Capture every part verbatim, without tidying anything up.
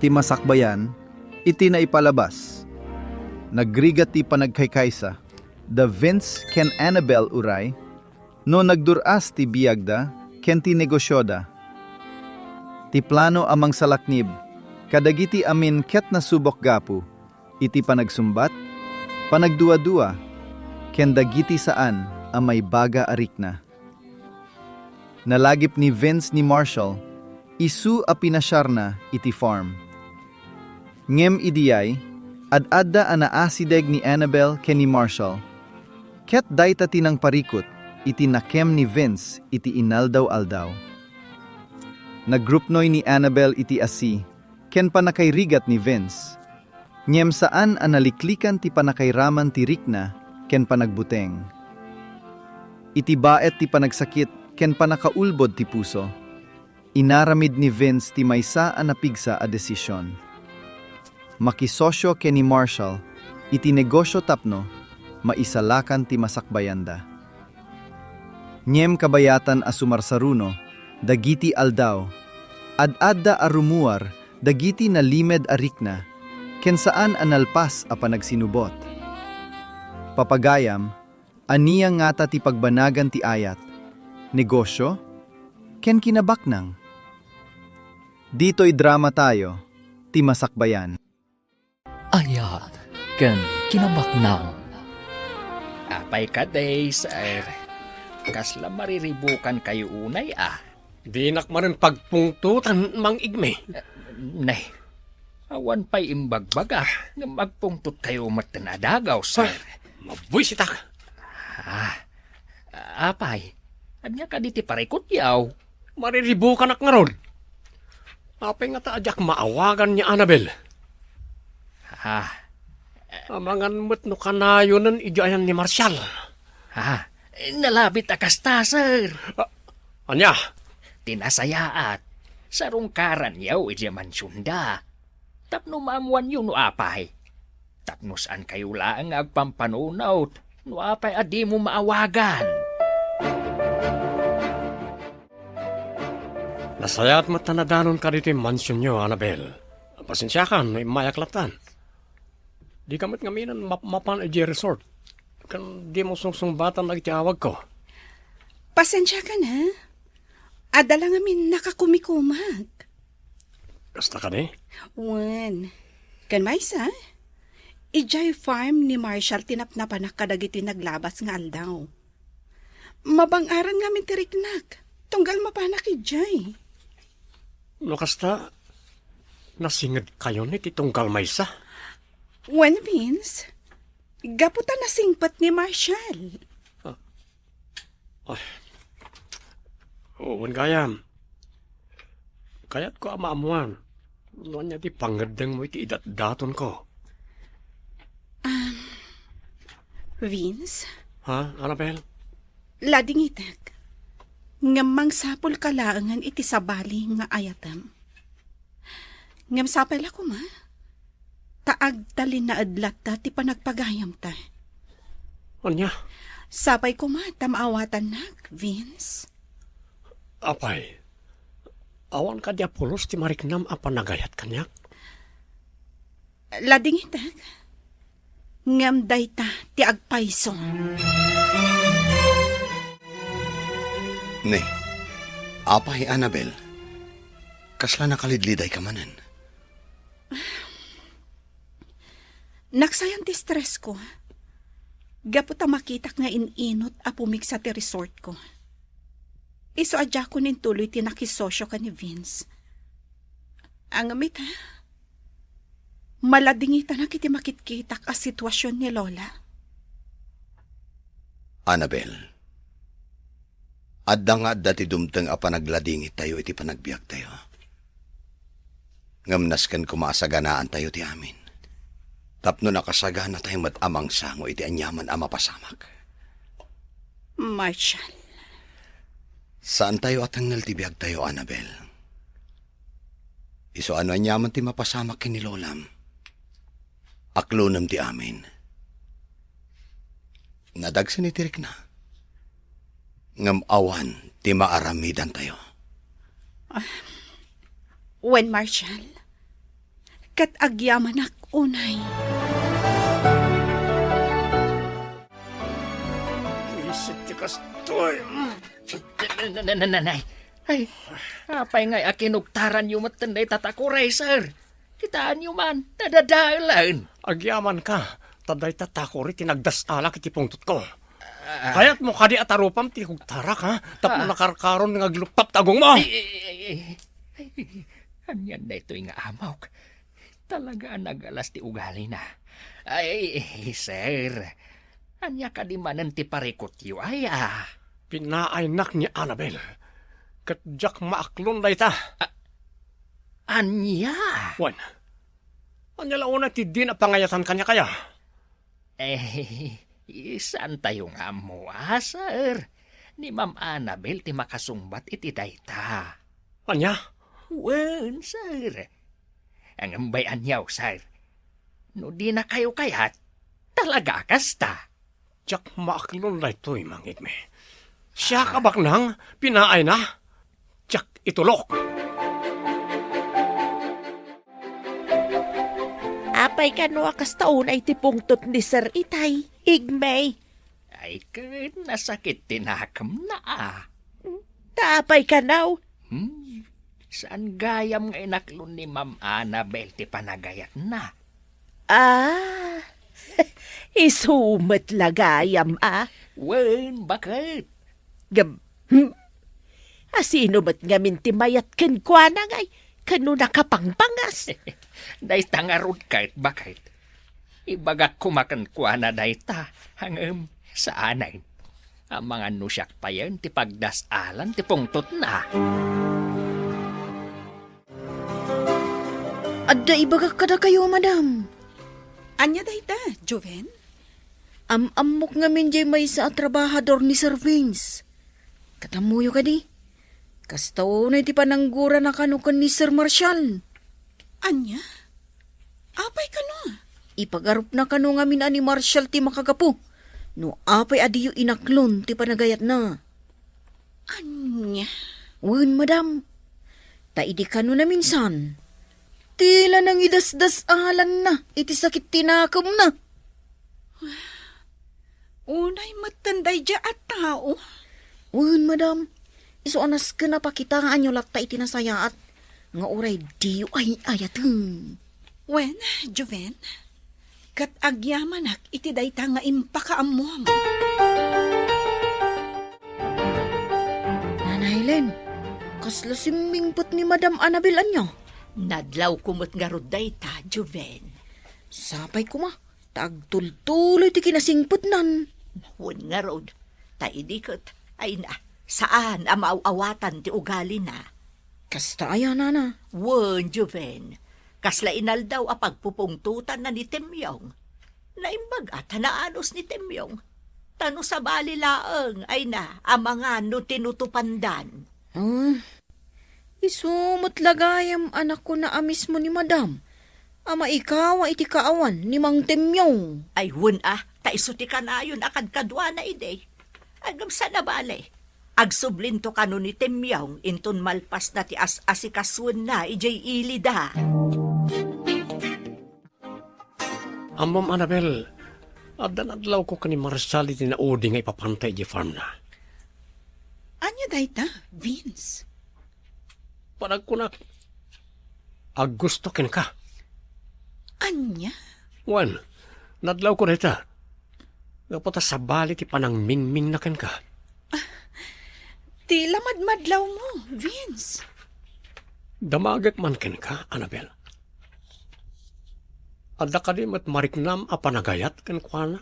Ti masakbayan, iti naipalabas. Nagrigat ti panagkaykaysa, da Vince ken Annabel uray, no nagdur-as ti biagda ken ti negosioda. Ti plano a mangsalaknib kadagiti amin ket nasubok gapu iti panagsumbat, panagduadua, ken dagiti saan a maibaga a rikna. Nalagip ni Vince ni Marshall, isu a pinasiarna iti farm. Ngem idiay, ad-adda a naasideg ni Annabel ken ni Marshall, ket dayta ti nangparikut iti nakem ni Vince iti inaldaw-aldaw. Nagrupnoy ni Annabel iti asi ken pannakairigat ni Vince. Ngem saan a naliklikan ti pannakairaman ti rikna ken panagbuteng. Iti baet ti panagsakit ken pannakaulbod ti puso, inaramid ni Vince ti maysa a napigsa a desisyon. Makisosio ken ni Marshall iti negosio tapno maisalakan ti masakbayanda. Ngem kabayatan a sumarsaruno dagiti aldaw, ad-adda a rumuar dagiti nalimed a rikna ken saan a nalpas a panagsinubot. Papagayam, ania ngata ti pagbanagan ti ayat, negosio, ken kinabaknang? Ditoy drama tayo, ti masakbayan. Ayat ken kinabaknang. Apay kadi, sir? Kasla mariribukan kayo unay, a? Dinak manen pagpungtotan, Mang Igme. Nay, awan pay imbagbaga nga agpungtot kayo met ten a dagaw, sir. Ah, mabuisitak. Ah, apay, ania kadi ti parikutyaw? Mariribukanak ngarud. Apay ngata a diak maawagan ni Annabel? Ah. Amangan met no kanayonen idiay ayan ni Marshall. Ah, nalabit a kasta, sir. Ah, ania? Ti nasayaat, sarungkaranyo idiay mansionda. Tapno maammoanyo no apay. Tapno saan kayo laeng nga agpampanunot no apay a dimo maawagan. Nasayaat met ta nadanonka ditoy mansionyo, Annabel. Pasensiakan no immayak lattan. Dika met ngamin mapmapan idiay resort. Ken dimo sungsungbatan dagiti awagko. Pasensiakan, ha? Adda la ngamin nakakumikumak. Kasta kadi? Wen. Ken maysa, idiay farm ni Marshall ti napnapanak kadagiti naglabas nga aldaw. Mabang-aran ngamin ti riknak, tunggal mapanak idiay. No kasta, nasingedkayon iti tunggal maysa? Wen, Vince, gapu ta nasingpet ni Marshall. Ah. Ay. Wen gayam. Kayatko a maammoan no ania ti pangngeddengmo iti idatdatonko. Um, Vince? Ha, Annabel? Ladingitek. Ngem mangsapulka laengen iti sabali nga ayatem. Ngem sapay la koma, ta agtalinaed latta ti panagpagayamta. Ania? Sapay koma ta maawatannak, Vince. Apay, awan kadi a pulos ti mariknam a panagayat kaniak? Ladingitek, ngem dayta ti agpayso. Ne, apay, Annabel, kasla nakalidlidayka manen? Naksayan ti stressko. Gapu ta makitak nga in-inot a pumigsa ti resortko. Isu a diakon intuloy ti nakisosio ken ni Vince. Ngem ita, maladingitanak iti makitkitak a situasion ni Lola. Annabel, adda nga adda ti dumteng a panagladingitayo iti panagbiagtayo. Ngem nasken koma a saganaantayo ti amin, tapno nakasaganatayo met a mangsango iti aniaman a mapasamak. Marshall. Saantayo a tengngel ti biagtayo, Annabel. Isu a no aniaman ti mapasamak ken ni Lolam, aklonem ti amin. Nadagsen iti rikna, ngem awan ti maaramidantayo. Ah, wen, Marshall, ket agyamanak unay. Isit ti kastoy. Nanay, ay, apay ngay a kinugtaranyo met dayta takoray, sir? Kitaenyo man, nadadaelan. Agyamanka, ta dayta takori ti nagdasalak iti pungtotko. Ah. Kayatmo kadi a tarupam ti kugtarak, ha? Tapno Ah. nakarkaron nga agluptap ti agongmo. Ay, ay, ay, ay, ay, anian daytoy nga amok? Talaga a nagalas ti ugalina. Ay, sir, ania kadi manen ti parikutyo, aya? Pinaaynak ni Annabel. Ket diak maaklon dayta. A-, ania? Wen, ania la unay ti dina pangayatan kaniak, aya? Eh, saantayo nga ammo, a, sir. Ni Ma'am Annabel ti makasungbat iti dayta. Ania? Wen, sir. Ngem bay-anyo, sir. No dinakayo kayat, talaga a kasta. Diak maaklon daytoy, mangngegmi. Siak a Ah. baknang pinaayna, diak itulok. Apay kano a kasta unay ti pungtot ni Sir Itay, Igmay? Ay, ket nasakit ti nakemna, a. Ta apay kano? Hmm, saan gayam nga inaklon ni Ma'am Annabel ti panagayatna? Ah, isu met la gayam, a. Wen, baket. Gab-, hmm. A, sino met ngamin ti mayat kenkuana ngay, kano nakapangpangas? Dayta ngarud ket, baket. Ibagak koma kenkuana dayta, ngem saanen. Amangan no siak payen ti pagdas-alan ti pungtotna. Adda ibagak kadakayo, madam. Ania dayta, Joven? Am-ammok ngamin diay maysa a trabahador ni Sir Vince. Ket ammoyo kadi, kasta unay ti pananggurana kano ken ni Sir Marshall. Ania? Apay kano? Ipagarupna kano ngamin a ni Marshall ti makagapu no apay a diyo inaklon ti panagayatna. Ania? Wen, madam. Ta idi kano naminsan, ti la nangidasdas-alanna iti sakit ti nakemna. Unay metten daydiay a tao? Wen, madam. Isu a nasken a pakitaanyo latta iti nasayaat nga uray diyo ay-ayaten. Wen, Joven, ket agyamanak iti dayta nga impakaammom. Nana Helen, kasla simmingpet ni Madam Annabel ania? Nadlawko met ngarud dayta, Joven. Sapay koma, ta agtultuloy ti kinasingpetnan. Wen ngarud, ta idi ket, ay na, saan a maaw-awatan ti ugalina. Kasta aya, nana? Wen, Joven. Kasla inaldaw a pagpupungtotanna ni Temyong. Naimbag a ta naanus ni Temyong. Ta no sabali laeng, ay na, amangan no tinutupandan. Ah, isu met la gayam a nakuna a mismo ni Madam a maikawa iti kaawan ni Mang Temyong. Ay, wen a, ta isu ti kanayon a kadkaduana idi. Agem sa nabali. Agsublinto kano ni Temyong inton malpasna ti as-asikasuenna idiay ilida. Ammom, Annabel, adda nadlawko ken ni Marshall iti naudi nga ipapanta idiay farmna. Ania dayta, Vince? Panagkunak, aggusto kenka. Ania? Wen, nadlawko dayta. Gapu ta sabali ti panangmingmingna kenka. Ti la madmadlawmo, Vince. Damagek man kenka, Annabel. Adda kadi met mariknam a panagayat kenkuana?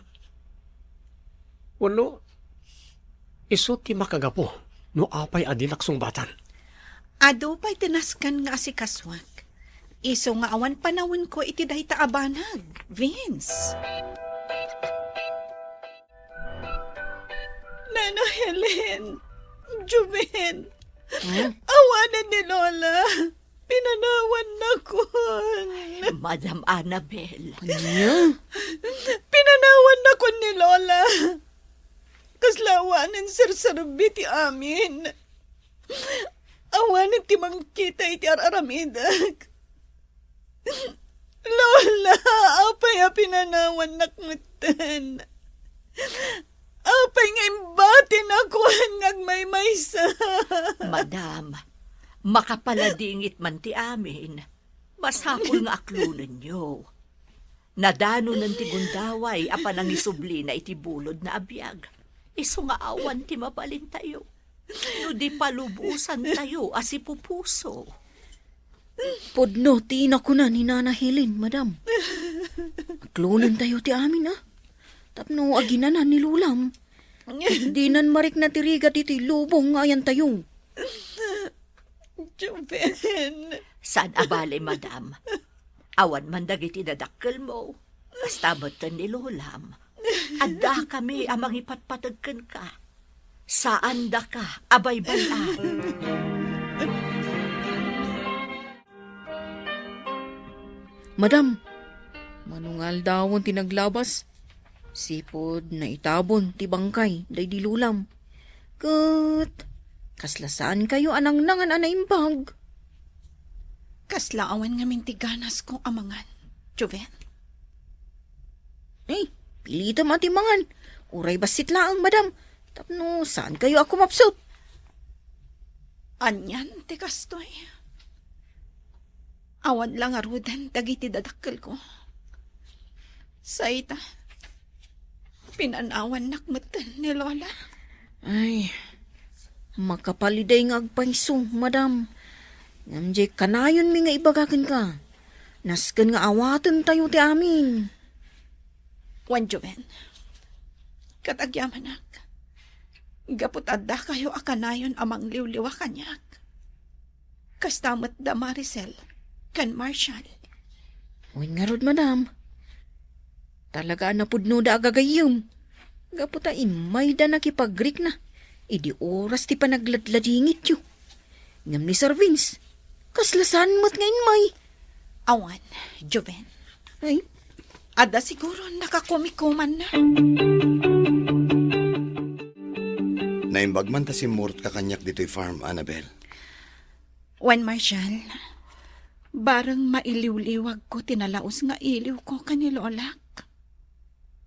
Wenno, isu ti makagapu no apay a dinak sungbatan? Adu pay ti nasken nga asikasuak. Isu nga awan panawenko iti dayta a banag, Vince. Nana Helen, Joven, Hmm? Awanen ni Lola. Pinanawannakon. Madam Annabel. Ania? Pinanawannakon ni Lola. Kasla awanen serserbi ti amin. Awanen ti mangkita iti ar-aramidek. Pinanawannak metten. Apay nga imbatinakon nga agmaymaysa? Madam, makapaladingit man ti amin. Masapul nga aklonenyo. Nadanonen ti gundaway a panangisublina iti bulodna a biag. Isu nga awan ti mabalintayo no di palubosantayo a sipupuso. Pudno ti nakuna ni Nana Helen, madam. Aklonentayo ti amin, a. Tapno aginanan ni Lolam. Dinan marikna ti rigat iti lubong nga ayantayo. Joven. Saan a bale, madam. Awan man dagiti dadakkelmo. Kasta metten ni Lolam. Addakami a mangipatpateg kenka. Saandaka a baybay-an. Madam, mano nga aldawen ti naglabas? Sipud naitabon ti bangkay daydi Lolam. Ket kasla saankayo a nangnangan a naimbag? Kasla awan ngamin ti ganasko a mangan, Joven. Eh, pilitem a ti mangan. Uray bassit laeng, madam. Tapno saankayo a kumapsut. Anian ti kastoy? Awan la ngaruden dagiti dadakkelko. Sayta, pinanawannak metten ni Lola. Ay, makapaliday nga agpayso, madam. Ngem diay kanayonmi nga ibaga kenka. Nasken nga awatentayo ti amin. Wen, Joven, ket agyamanak, gapu ta addakayo a kanayon a mangliwliwa kaniak. Kasta met da Maricel ken Marshall. Wen ngarud, madam. Talaga a napudnoda a gagayyem. Gapu ta immayda nakipagrikna idi oras ti panagladladingityo. Ngem ni Sir Vince, kasla saan met nga immay. Awan, Joven. Ay? Adda siguro nakakumikumanna. Naimbag man ta simmurot ka kaniak ditoy farm, Annabel. Wen, Marshall, bareng mailiwliwagko ti nalaus nga iliwko ken ni Lolak.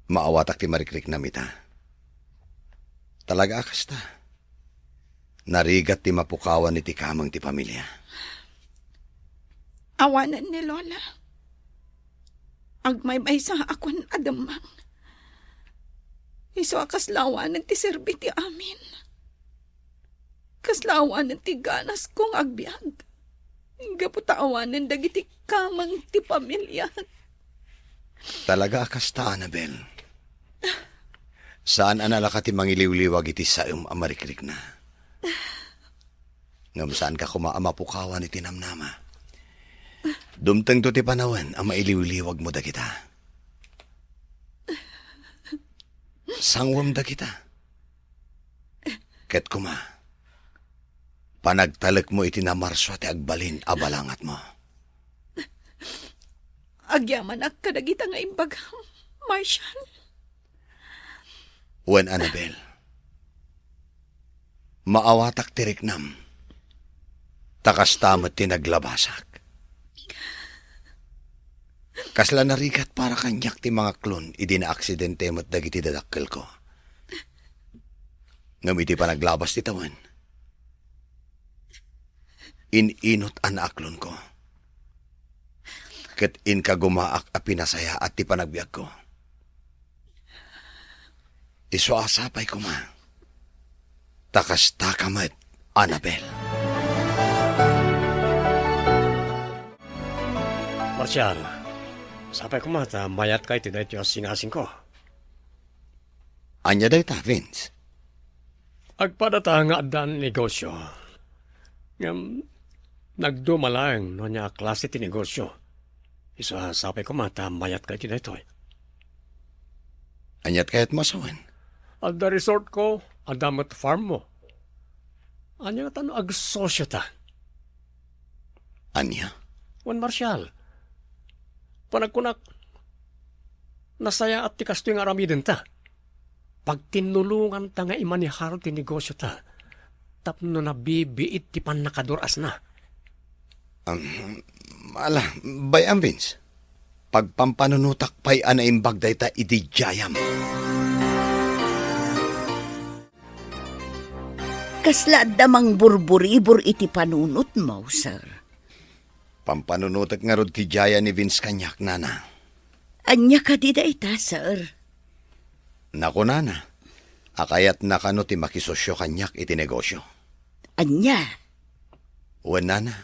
Maawatak ti marikriknam ita. Talaga a kasta. Narigat ti mapukawan iti kameng ti pamilia. Awanen ni Lola. Agmaymaysaakon a demmang. Isu a kasla awanen ti serbi ti amin. Kasla awanen ti ganasko nga agbiag. Gapu ta awanen dagiti kameng ti pamilia. Talaga a kasta, Annabel. Saan a nalaka ti mangiliwliwag iti saem a marikrikna. Ngem saanka koma a mapukawan iti namnama. Dumtengto ti panawen a mailiwliwagmo dagita. Sanguem dagita. Ket koma, panagtalekmo iti namarsua ti agbalin a balangatmo. Agyamanak kadagita nga imbagam, Marshall. Wen, Annabel, maawatak ti riknam, ta kasta met ti naglabasak. Kasla narigat para kaniak ti mangaklon idi naaksidente met dagiti dadakkelko. Ngem iti panaglabas ti tawen, in-inot a naaklonko. Ket inkagumaak a pinasayaat ti panagbiagko. Isu a sapay koma. Ta kasta ka met, Annabel. Marshall, sapay koma ta mayatka iti daytoy a singasingko. Ania dayta, Vince? Agpadata nga addan negosio. Ngem nagduma laeng no ania a klase ti negosio. Isu a sapay koma ta mayatka iti daytoy. Aniat kayatmo a sawen? Adda resortko, adda met farmmo. Ania ngata no agsosiota? Ania? Wen, Marshall, panagkunak, nasayaat ti kastoy nga aramidenta. Pagtinnulonganta nga imanehar ti negosiota tapno nabibiit ti pannakadur-asna. Um, ala, bay-am, Vince. Pagpampanunotak pay a naimbag dayta idi diayam. Kasla adda mangburburibur iti panunotmo, sir. Pampanunotek ngarud ti diay ni Vince kaniak, nana. Ania kadi dayta, sir? Nakunana a kayatna kano ti makisosio kaniak iti negosio. Ania? Wen, nana.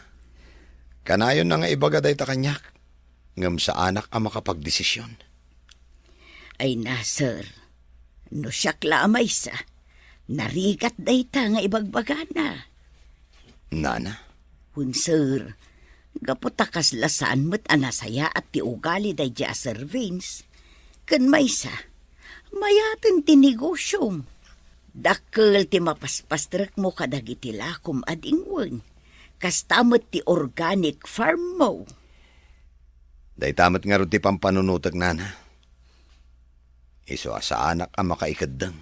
Kanayonna nga ibaga dayta kaniak, ngem saanak a makapagdesision. Ay na, sir. No siak la a maysa, narigat dayta nga ibagbagana. Nana? Wen, sir. Gapu ta kasla saan met a nasayaat ti ugali daydi a Sir Vince. Ken maysa, mayaten ti negosiom. Dakkel ti mapaspastrekmo kadagiti lakom a dingwen. Kasta met ti organic farmmo. Dayta met ngarud ti pampanunotek, nana. Isu a saanak a makaikeddeng.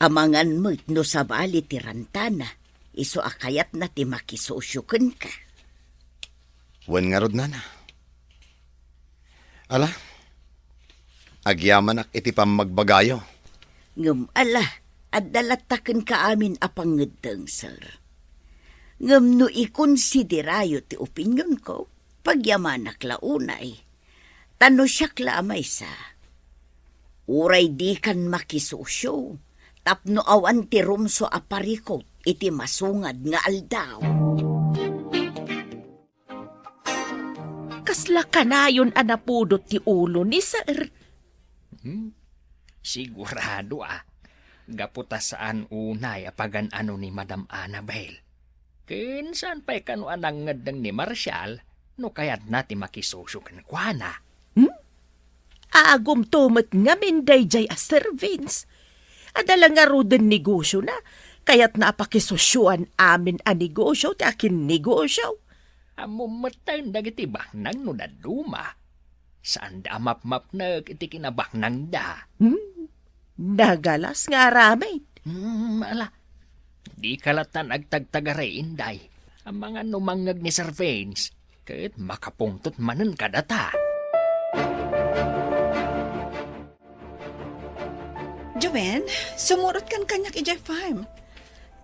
Amangan met no sabali ti rantana, isu a kayatna ti makisosio kenka. Wen ngarud, nana. Ala, agyamanak iti pammagbagayo. Ngem ala, adda latta kenka amin a pangngeddeng, sir. Ngem no ikonsiderayo ti opinionko, pagyamanak la unay. Ta no siak la a maysa, uray dikan makisosio tapno awan ti rumsua a parikut iti masungad nga aldaw. Kasla kanayon a napudot ti ulo ni sir. Hmm? Sigurado a. Gapu ta saan unay a pagan-ano ni Madam Annabel. Ken saan pay kano a nangngeddeng ni Marshall no kayatna ti makisosio kenkuana. Hmm? Agumto met ngamin daydiay a Sir Vince. Adda la ngaruden negosiona, kayatna a pakisosioan amin a negosio ti akinnegosio. Ammom metten dagiti baknang no dadduma. Saanda a mapmapnek iti kinabaknangda. Hmm? Nagalas nga aramid. Hmm, ala. Dika lattan agtagtagari, inday. Amangan no mangngeg ni Sir Vince, ket makapungtot manen kadata. Joven, sumurotkan kaniak idiay farm.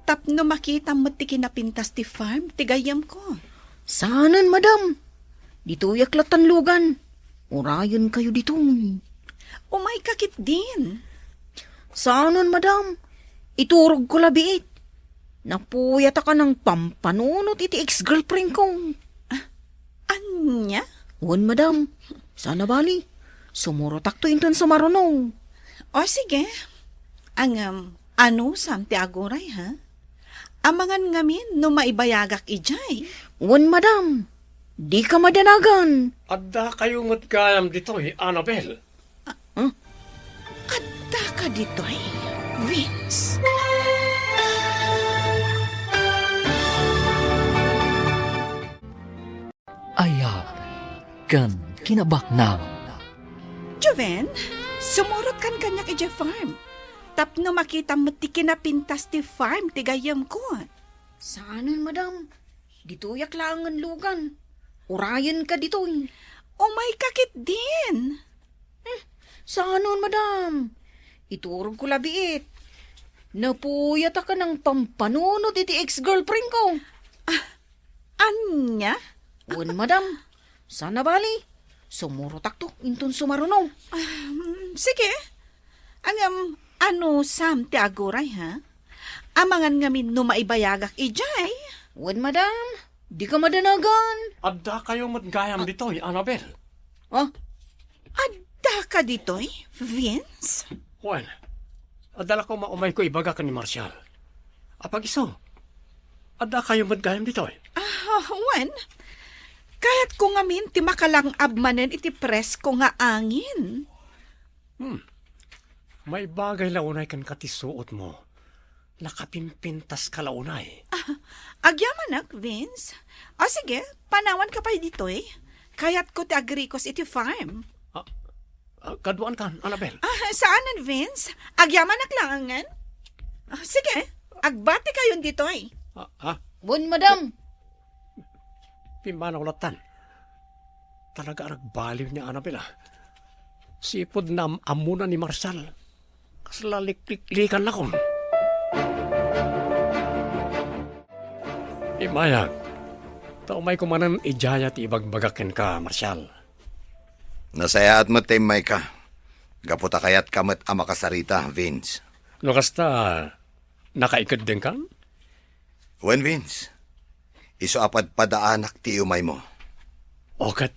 Tapno makitam met ti kinapintas ti farm ti gayyemko. Saanen, madam. Ditoyak lattan lugan. Urayenkayo ditoy. Umayka ketdin. Saanen, madam. Iturogko la biit. Napuyatak a nangpampanunot iti ex-girlfriendko. Ah, ania? Wen, madam. Saan a bali. Sumurotakto inton sumaruno. O, sige. Ngem, anusam ti aguray, ha? Amangan ngamin no maibayagak idiay. Wen, madam. Dika madanagan. Addakayo met gayam ditoy, Annabel. Ah, hmm? Addaka ditoy, Vince? Ayat ken kinabaknang. Joven, sumurotkan kaniak idiay farm. Tapno makitam met ti kinapintas ti farm ti gayyemko. Saanen, madam. Ditoyak laengen lugan. Urayenka ditoy. Umayka ketdin. Hmm, saanen, madam. Iturogko la biit. Napuyatak a nangpampanunot iti ex-girlfriendko. Ah, ania? Wen, madam. Saan a bali. Sumurotakto inton sumaruno. Ah, mm, sige. Ngem, anusam ti aguray, ha? Amangan ngamin no maibayagak idiay. Wen, madam. Dika madanagan. Addakayo met gayam ditoy, Annabel. Ah? Addaka ditoy, Vince? Wen, adda la koma umayko ibaga ken ni Marshall. Apag-isu, addakayo met gayam ditoy? Ah, wen, kayatko ngamin ti makalang-ab manen iti presko nga angin. Hmm. Maibagay la unay kenka ti suotmo. Nakapimpintaska la unay. Ah, agyamanak, Vince. O sige, panawanka pay ditoy. Kayatko ti agrikos iti farm. Ah, ah, kaduaankan, Annabel. Ah, saanen, Vince. Agyamanak laengen. Ah, sige, agbatikayon ditoy. Ah, ah. Wen, madam. Pimmanaw lattan. Talaga a nagbaliw ni Annabel, ah. Sipud naam-ammona ni Marshall. Kasla likliklikanak. Immayak, ta umayko manen idiay ti ibagbagak kenka, Marshall. Nasayaat met ta immayka. Gapu ta kayatka met a makasarita, Vince. No kasta, nakaikeddengkan? Wen, Vince. Isu a padpadaanak ti iumaymo. O ket,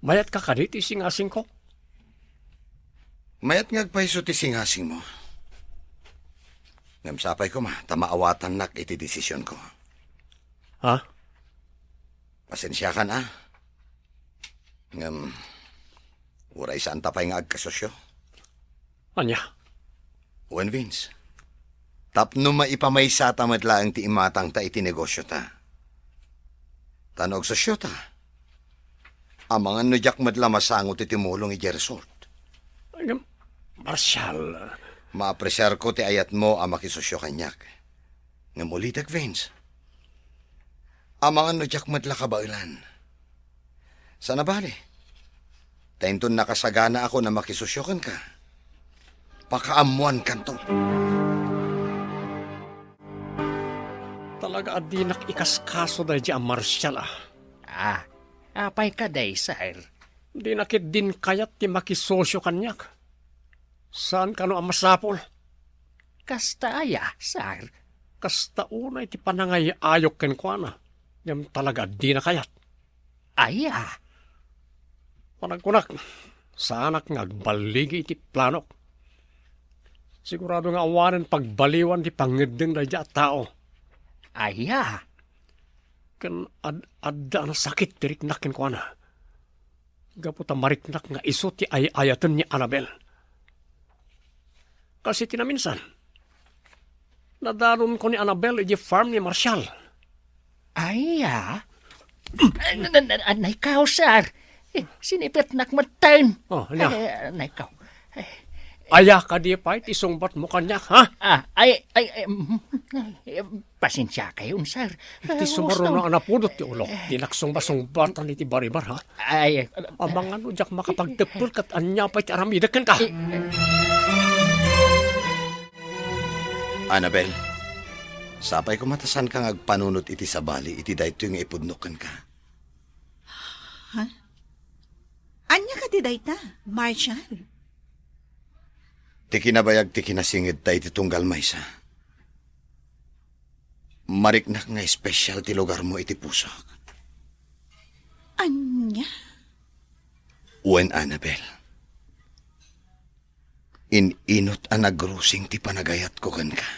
mayatka kadi ti singasingko? Mayat nga agpayso ti singasingmo. Ngem sapay koma ta maawatannak iti desisionko. Ha? Pasensiakan, a. Ngem, uray saanta pay nga agkasosio. Ania? Wen, Vince, tapno maipamaysata met laeng ti imatangta iti negosiota. Ta no agsosiota, amangan no diak met la masango ti tumulong idiay resort. Ngem, Marshall. Maapresiarko ti ayatmo a makisosio kaniak. Ngem ulitek, Vince. Amangan no diak met la kabaelan. Saan a bale, ta inton nakasaganaakon a makisosio kenka, pakaammoankanto. Talaga a dinak ikaskaso daydiay a Marshall, a. Ah, apay kadi, sir? Dina ketdin kayat ti makisosio kaniak. Saan kano a masapul? Kasta aya, sir? Kasta unay ti panangay-ayok kenkuana, ngem talaga a dina kayat. Aya? Panagkunak, saanak nga agballigi iti planok. Sigurado nga awanen pagbaliwan ti pangngeddeng daydiay a tao. Aya? Ken ad-, adda a nasakit ti riknak kenkuana. Gapu ta mariknak nga isu ti ay-ayaten ni Annabel. Kas iti naminsan, nadanonko ni Annabel idiay farm ni Marshall. Aya? An-, an-, an-, anay kaw, sir. Eh, sinipetnak metten. Oh, ania? Eh, anay kaw. Eh, Aya kadi pay ti sungbatmo kaniak, ha? Ah, ay, ay, ay, mm, eh, pasensiakayon, sir. Iti Eh, sumaruno gusto- a napudot ti ulok, dinak sungbat-sungbatan iti baribar, ha? Ay, Amangan no diak makapagteppel ket ania pay ti aramidek kenka. Annabel, sapay koma ta saanka nga agpanunot iti sabali iti daytoy nga ipudnok kenka. Ha? Ania kadi dayta, Marshall? Ti kinabayag ti kinasingedta iti tunggal maysa. Mariknak nga espesyal ti lugarmo iti pusok. Ania? Wen, Annabel. In-inot a nagrusing ti panagayatko kenka.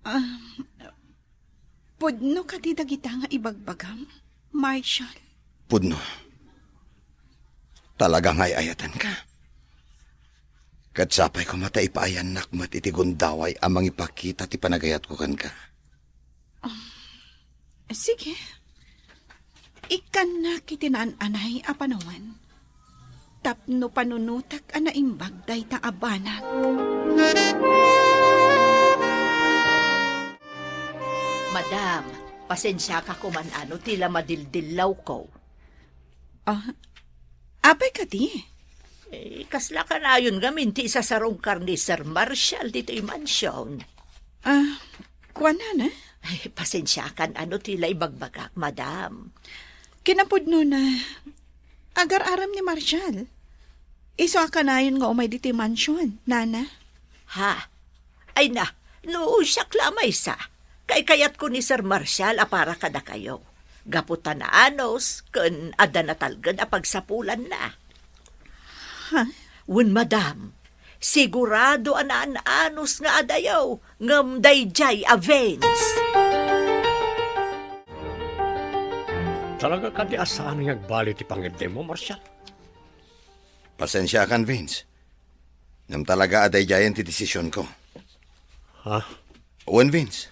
Ah, pudno kadi dagita nga ibagbagam, Marshall? Pudno. Talaga nga ay-ayatenka. Ket sapay koma ta ipaayannak met iti gundaway a mangipakita ti panagayatko kenka. Sige. Ikkannak iti naan-anay a panawen tapno panunotek a naimbag dayta a banag. Madam, pasensiaka koman a no ti la madildillawko. Ah, apay kadi? Eh, kasla kanayon ngamin ti isasarungkar ni Sir Marshall ditoy mansion. Ah, kuan, nana? Ay, pasensiakan a no ti la ibagbagak, madam. Kinapudnona, agar-aram ni Marshall. Isu a kanayon nga umay ditoy mansion, nana. Ha? Ay na, no siak la a maysa, kaikayatko ni Sir Marshall a para kadakayo. Gapu ta naanus ken adda natalged a pagsapulanna. Ha? Wen, madam, sigurado a naan-anus nga adayo ngem daydiay a Vince. Talaga kadi a saan nga agbali ti pangiddemo, Marshall? Pasensiakan, Vince. Ngem talaga a daydiayen ti desisionko. Ha? Wen, Vince,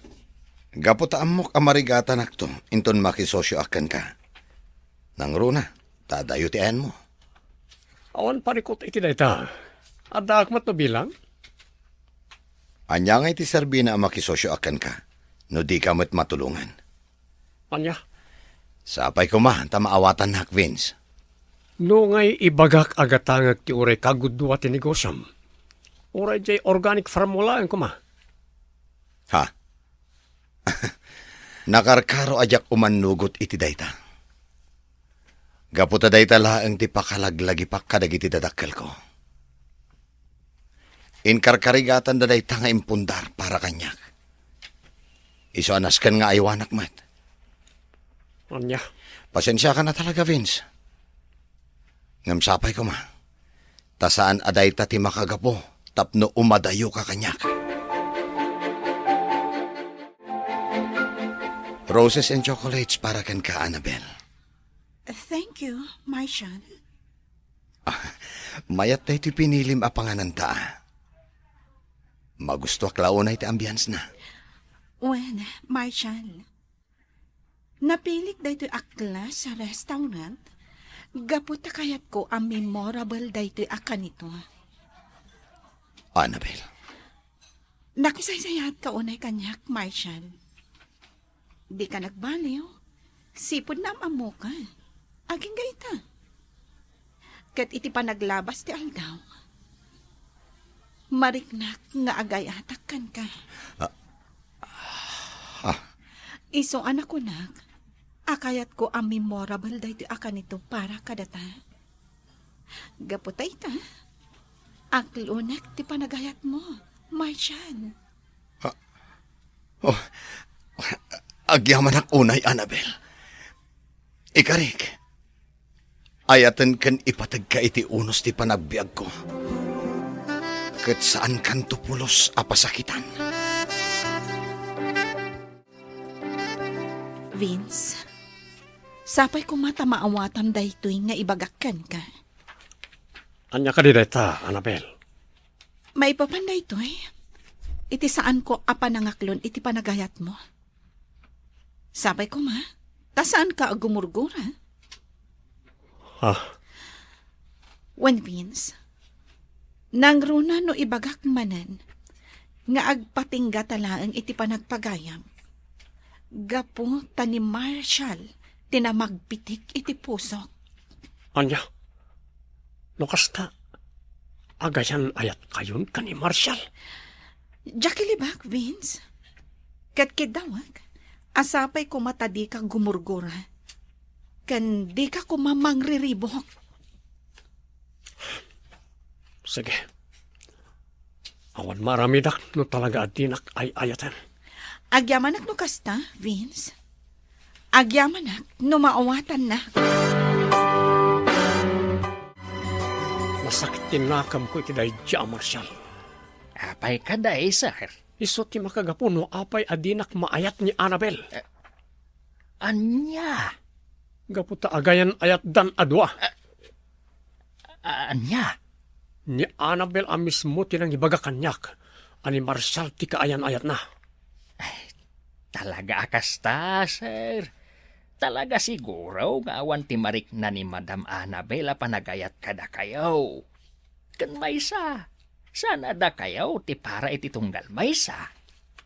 gapu ta ammok a marigatanakto inton makisosioak kenka. Nangruna, ta adayo ti ayanmo. Awan parikut iti dayta. Addaak met no bilang? Ania ngay ti serbina a makisosioak kenka no dika met matulongan? Ania? Sapay koma ta maawatannak, Vince. No ngay ibagak a gatangek ti uray kagudua ti negosiom, uray diay organic farm mo laeng koma. Ha? Nakarkaro a diak umannugot iti dayta. Gapu ta dayta laeng ti pakalaglagipak kadagiti dadakkelko. Inkarkarigatanda dayta nga impundar para kaniak. Isu a nasken nga aywanak met. Ania? Pasensiakan a talaga, Vince. Ngem sapay koma, ta saan a dayta ti makagapu tapno umadayoka kaniak. Roses and chocolates para kenka, Annabel. Thank you, Marshall. Mayat daytoy pinilim a pangananta. Magustuak la unay ti ambience na. Wen, Marshall, napilik daytoy a class a restaurant gapu ta kayatko a memorable daytoy a kanito. Annabel. Nakisaysayaatka unay kaniak, Marshall. Dika nagbaliw. Sipud naam-ammoka. Agingga ita. Ket iti panaglabas ti aldaw, mariknak nga agayatak kenka. Ah. Ah. Isu a nakunak a kayatko a memorable daytoy a kanito para kadata. Gapu ta ita, aklonek ti panagayatmo, Marshall. Ah. Oh. Agyamanak unay, Annabel. Ikarik, ayaten ken ipategka iti unos ti panagbiagko. Ket saankanto pulos a pasakitan. Vince, sapay koma ta maawatam daytoy nga ibagak kenka. Ania kadi dayta, Annabel? Maipapan daytoy iti saanko a panangaklon iti panagayatmo. Sapay koma, ta saanka a gumurgura. Ah. Wen, Vince, nangruna no ibagak manen nga agpatingga ta laeng iti panagpagayam, gapu ta ni Marshall ti namagbitik iti pusok. Ania? No kasta, agayan-ayatkayon ken ni Marshall? Diak ilibak, Vince. Ket kiddawek a sapay koma ta dika gumurgura, ken dika koma mangriribuk. Sige. Awan maaramidak no talaga a dinak ay-ayaten. Agyamanak no kasta, Vince. Agyamanak no maawatannak. Nasakit ti nakemko iti daydi a Marshall. Apay kadi, sir? Isu ti makagapu no apay a dinak maayat ni Annabel. Eh, ania? Gapu ta agayan-ayatdan a dua. Eh, a-, ania? Ni Annabel a mismo ti nangibaga kaniak a ni Marshall ti kaayan-ayatna. Ay, talaga a kasta, sir. Talaga siguro nga awan ti marikna ni Madam Annabel a panagayat kadakayo. Ken maysa, saan a dakayo ti para iti tunggal maysa?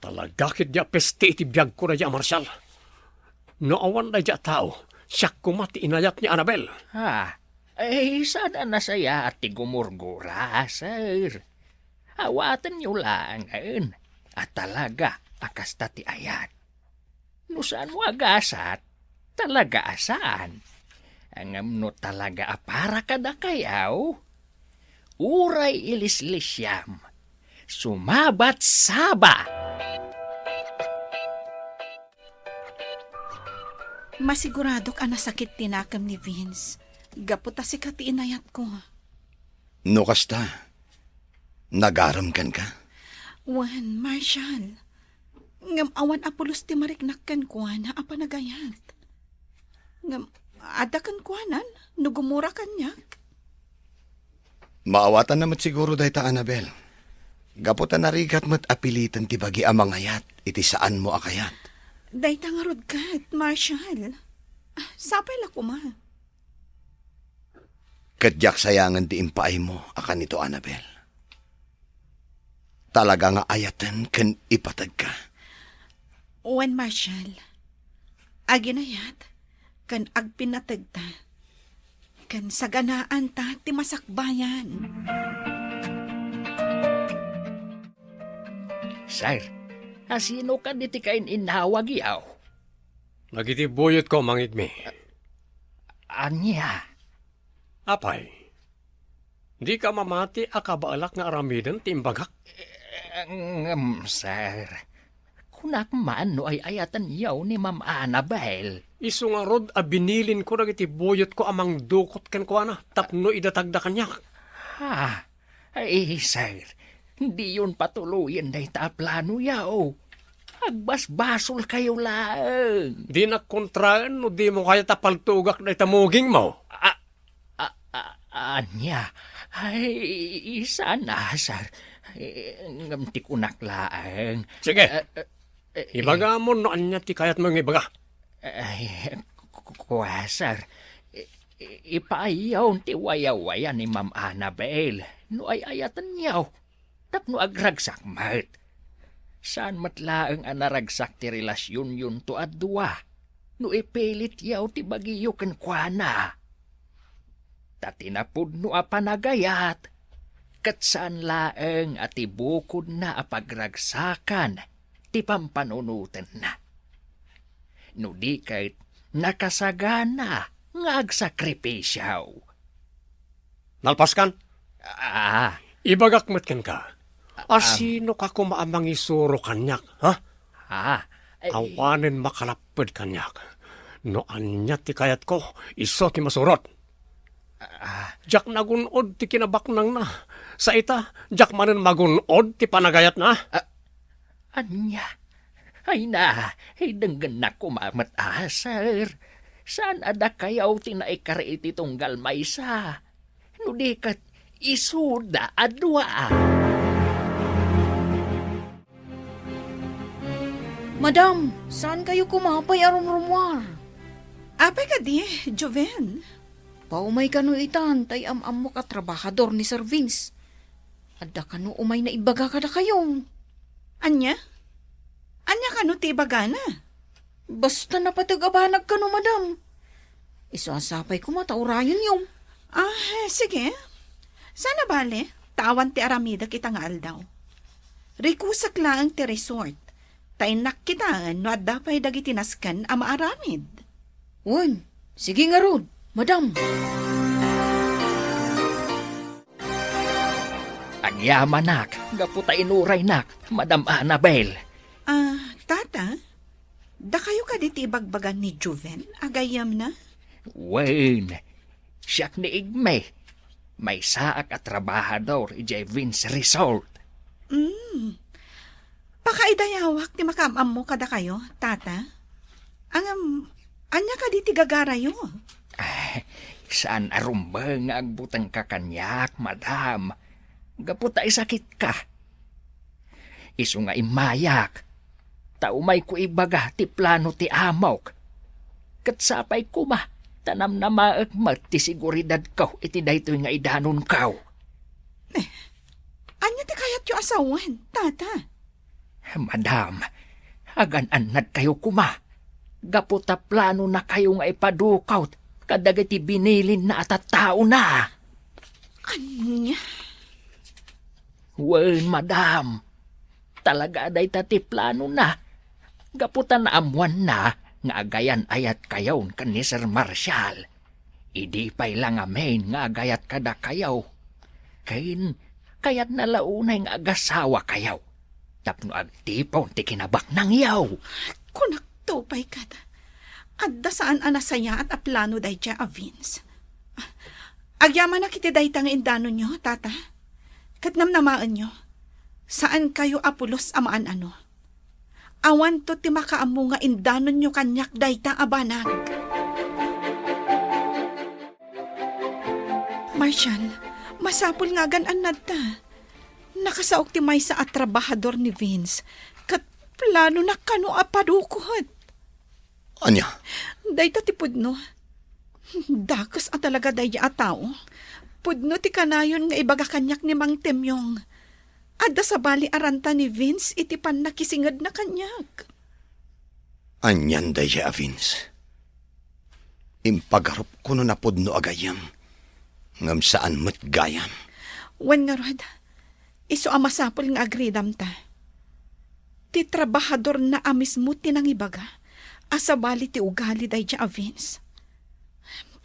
Talaga ketdi a peste iti biagko daydi a Marshall. No awan daydi a tao, siak koma ti inayat ni Annabel. Ha? Ay, saan a nasayaat ti gumurgura, sir. Awatenyo laengen a talaga a kasta ti ayat. No saanmo a gasat, talaga a saan. Ngem no talaga a para kadakayo, uray ilislisiam, sumabat saba. Masiguradok a nasakit ti nakem ni Vince gapu ta sika ti inayatko. No kasta, nagarem kenka? Wen, Marshall. Ngem awan a pulos ti mariknak kenkuana a panagayat. Ngem adda kenkuanan no gumura kaniak. Maawatanna met siguro dayta, Annabel. Gapu ta narigat met a piliten ti bagi a mangayat iti saanmo a kayat. Dayta ngarud ket, Marshall. Ah, sapay la koma. Ket diak sayangen ti impaaymo a kanito, Annabel. Talaga nga ayaten ken ipategka. Wen, Marshall. Aginayat ken agpinnategta. ken saganaanta ti masakbayan. Sir, asino kadi ti kain-innawag yaw? Dagiti buyotko, Mang Igmi. Ania? Apay, dika mamati a kabaelak nga aramiden ti imbagak? Eh, ngem, sir, kunak man no ay-ayatenyo ni Ma'am Annabel. Isu ngarud a binilinko dagiti buyotko a mangdukot kenkuana tapno idatagda kaniak. Ha? Ay, sir, diyon patuloyen dayta a planoyo. Agbasbasolkayo laeng. Dinak kontraen no dimo kayat a paltugak dayta mugingmo. A, a, a, ania? Ay, saan a, sir. Eh, ngem ti kunak laeng. Sige. Eh, eh, eh, Ibagamon no ania ti kayatmo nga ibaga. Ay, ku-, ku-, kua, sir. I-, i-, ipaayyo ti wayawaya ni Ma'am Annabel no ay-ayatenyo tapno agragsak met. Saan met laeng a naragsak ti relasyonyonto a dua no ipilityo ti bagiyo kenkuana. Ta ti napudno a panagayat, ket saan laeng a ti bukodna a pagragsakan ti pampanunotenna. No di ket, nakasagana nga agsakripisio. Nalpaskan? Ah. Ibagak met kenka. Asino ka koma a mangisuro kaniak, ha? Ah. Ay. Awanen makalapped kaniak. No ania ti kayatko, isu ti masurot. Ah. Diak nagun-od ti kinabaknangna. Sa ita, diak manen magun-od ti panagayatna. Ah, ania? Ay na, ay denggennak koma met a, sir. Saan a dakayo ti naikari iti tunggal maysa? No di ket, isuda a dua. Madam, saan kayo koma pay a rumrumuar? Apay kadi, Joven? Paumay kano itan, tay am-ammok a trabahador ni Sir Vince. Adda kano umay naibaga kadakayo. Ania? Ania kano ti ibagana? Basta napateg a banag kano, madam. Isu a sapay koma ta urayenyo. Ah, sige. Saan a bale, ta awan ti aramidek ita nga aldaw. Rikusek laeng ti resort, ta innak kitaen no adda pay dagiti nasken a maaramid. Wen, sige ngarud, madam. Agyamanak, gapu ta inuraynak, Madam Annabel. Ah, Tata, dakayo kadi ti ibagbaga ni Joven a gayyemna? Wen, siak ni Igme. Maysaak a trabahador idiay Vince Resort. Mm. Pakaidayawak ti makaam-ammo kadakayo, Tata. Ngem, ania kadi ti gagarayo? Ay, saan a rumbeng nga agbutengka kaniak, madam. Gapu ta isakitka. Isu nga immayak, ta umayko ibaga ti plano ti amok. Ket sapay koma, ta namnamaek met ti seguridadko iti daytoy nga idanonko. Eh, ania ti kayatyo a sawen, Tata? Madam, agan-annadkayo koma. Gapu ta planonakayo nga ipadukot kadagiti binilinna a tattaona. Ania? Wen, madam. Talaga a dayta ti planona. Gapu ta naammoanna nga agayan-ayatkayon ken ni Sir Marshall. Idi pay la ngamin nga agayat kadakayo, ken kayatna la unay nga agasawakayo tapno agtipon ti kinabaknangyo. Kunakto pay ket, adda saan a nasayaat a plano daydiay a Vince. Agyamanak iti dayta nga indanonyo, Tata. Ket namnamaenyo, saankayo a pulos a maan-ano. Awanto ti makaammo nga indanonyo kaniak dayta a banag. Marshall, masapul nga agan-annadta. Nakasaok ti maysa a trabahador ni Vince, ket planona kano a padukot. Ania? Dayta ti pudno. Dakes a talaga daydiay a tao. Pudno ti kanayon nga ibaga kaniak ni Mang Temyong. Adda sabali a ranta ni Vince iti pannakisingedna kaniak. Anian daydiay a Vince? Impagarupko no napudno a gayyem. Ngem saan met gayam. Wen ngarud, isu a masapul nga agridamta. Ti trabahadorna a mismo ti nangibaga a sabali ti ugali daydi a Vince.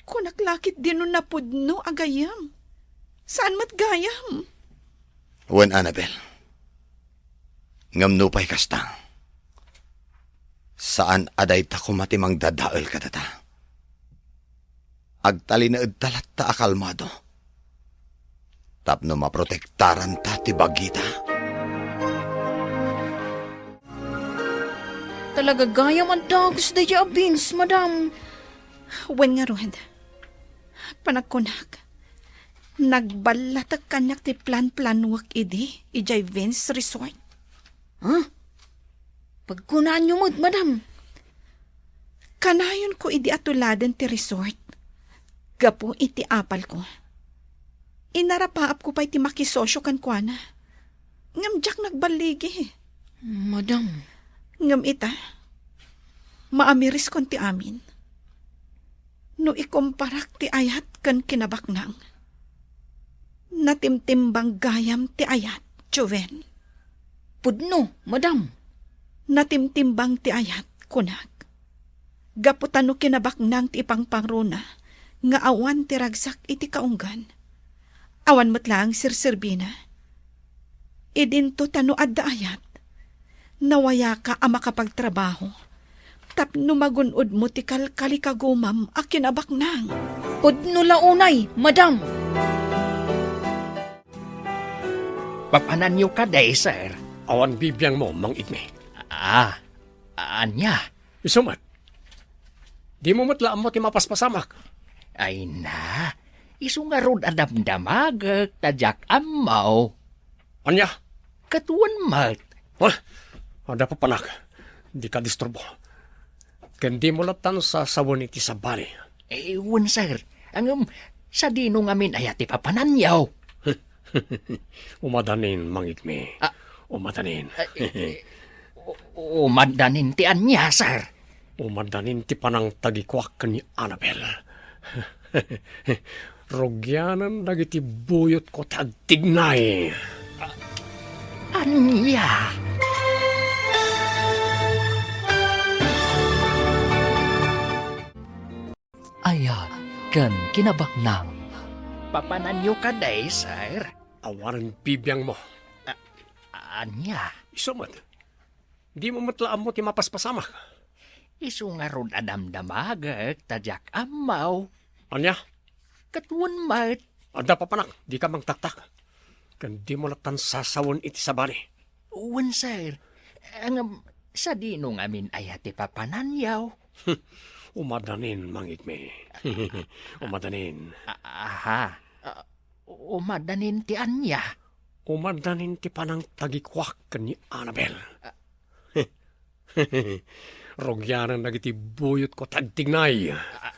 Kunak la ketdi no napudno a gayam. Saan met gayam. Wen, Annabel. Ngem nupay kasta, saan a dayta koma ti mangdadael kadata. Agtalinaedta latta a kalmado tapno maprotektaranta ti bagita. Talaga gayam a dagus daydi a Vince, madam. Wen ngarud, panagkunak, nagballatek kaniak ti plan-planuek idi, idiay Vince Resort. Ha? Pagkunaanyo met, madam. Kanayonko idi a tuladen ti resort. Gapu iti apalko, inarapaapko pay ti makisosio kenkuana. Ngem diak nagballigi. Madam. Ngem ita, maamiriskon ti amin. No ikumparak ti ayat ken kinabaknang, natimtimbang gayam ti ayat, Joven. Pudno, madam. Natimtimbang ti ayat, kunak. Gapu ta no kinabaknang ti ipangpangruna nga awan ti ragsak iti kaunggan, awan met laeng serserbina. Idinto ta no adda ayat, nawayaka a makapagtrabaho tapno magun-odmo ti kalkalikagumam a kinabaknang. Pudno la unay, madam. Papananyo kadi, sir? Awan bibiangmo, Mang Igme. Ah, ania? Isu met. Dimo met la ammo ti mapaspasamak. Ay na, isu ngarud a damdamagek ta diak ammo. Ania? Ket wen met. Wen, adda papanak. Dika disturbo. Ken dimo lattan sasawen iti sabali. Eh, wen, sir. Ngem, sadino ngamin aya ti papananyo? Umadanin, Mang Igme. Ah. Umadanin. Ah, eh, eh, u-, umadanin ti ania, sir? Umadanin ti panangtagikuak ken ni Annabel. Rugianan dagiti buyotko ti agtignay. Ania? Ayat ken kinabaknang. Papananyo kadi, sir? Awanen bibiangmo. A-, ania? Isu met. Dimo met la ammo ti mapaspasamak. Isu ngarud a damdamagek ta diak ammo. Ania? Ket wen met. Adda papanak, dika mangtaktak. Ken dimo lattan sasawen iti sabali. Wen, sir. Ngem, sadino ngamin aya ti papananyo? Umadanin, Mang Igme. Umadanin. A-, aha. A-, umadanin ti ania? Umadanin ti panangtagikuak ken ni Annabel. Rugianan dagiti buyotko ti agtignay. A-,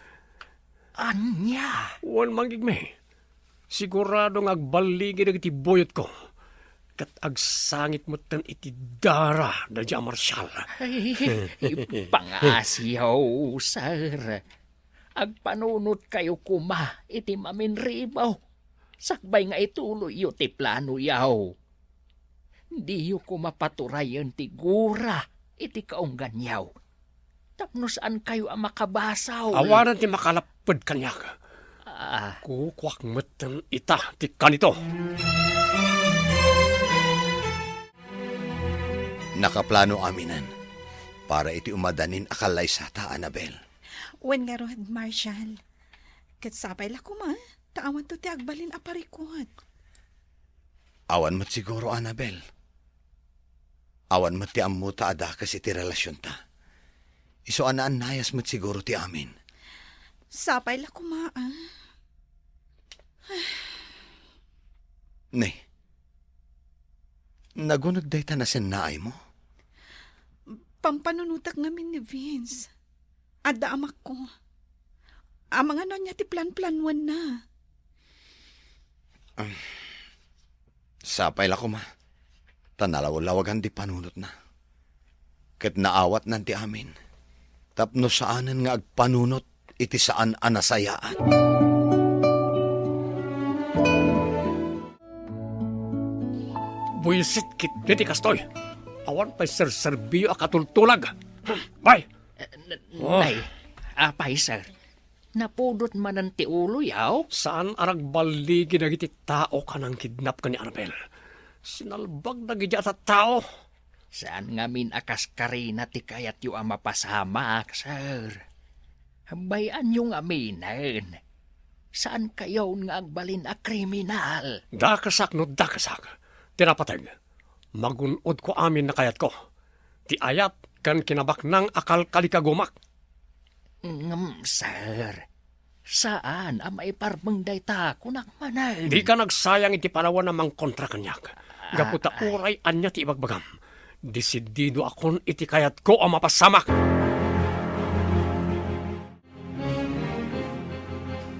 ania? Wen, Mang Igme. Sigurado nga agballigi dagiti buyotko. Ket agsangit metten iti dara daydi a Marshall. Ay, ipangasiyo, sir. Agpanunotkayo koma iti maminribaw, sakbay nga ituloyyo ti planoyo. Diyo koma paturayen ti gura iti kaungganyo, tapno saankayo a makabasaw. Awanan ti makalapped kaniak. Ah. Kukuak metten ita ti kanito. Nakaplano aminen para iti umadanin a kallaysata, Annabel. Wen ngarud, Marshall. Ket sapay la koma, ta awanto ti agbalin a parikut. Awan met siguro, Annabel. Awan met ti ammota a dakes iti relasionta. Isu a naannayas met siguro ti amin. Sapay la koma, ah. Ne, naguneg dayta nasennaaymo? Pampanunotak ngamin ni Vince. Adda amakko. Amangan no ania ti plan-planuanna. Sapay la koma, ta nalawlawagan ti panunotna. Ket naawatnan ti amin, tapno saanen nga agpanunot iti saan a nasayaat. Isit ket diti kastoy. Awan pay serserbiyo a katultulag. Bay! Eh, n-, Oh. Nay, apay, sir? Napudot manen ti uloyo? Saan a nagballigi dagiti tao a nangkidnap ken ni Annabel. Sinalbag dagiti a tattao. Saan ngamin a kaskarina ti kayatyo a mapasamak, sir. Bay-anyo ngaminen. Saan kayon nga agbalin a kriminal. Dakesak no dakesak. Ti napateg, magun-odko amin a kayatko. Ti ayat ken kinabaknang a kalkalikagumak. Ngem, sir, saan a maiparmeng dayta kunak manen. Dika nagsayang iti panawen a mangkontra kaniak. Ah, gapu ta ay. Uray ania ti ibagbagam, desididoakon iti kayatko a mapasamak.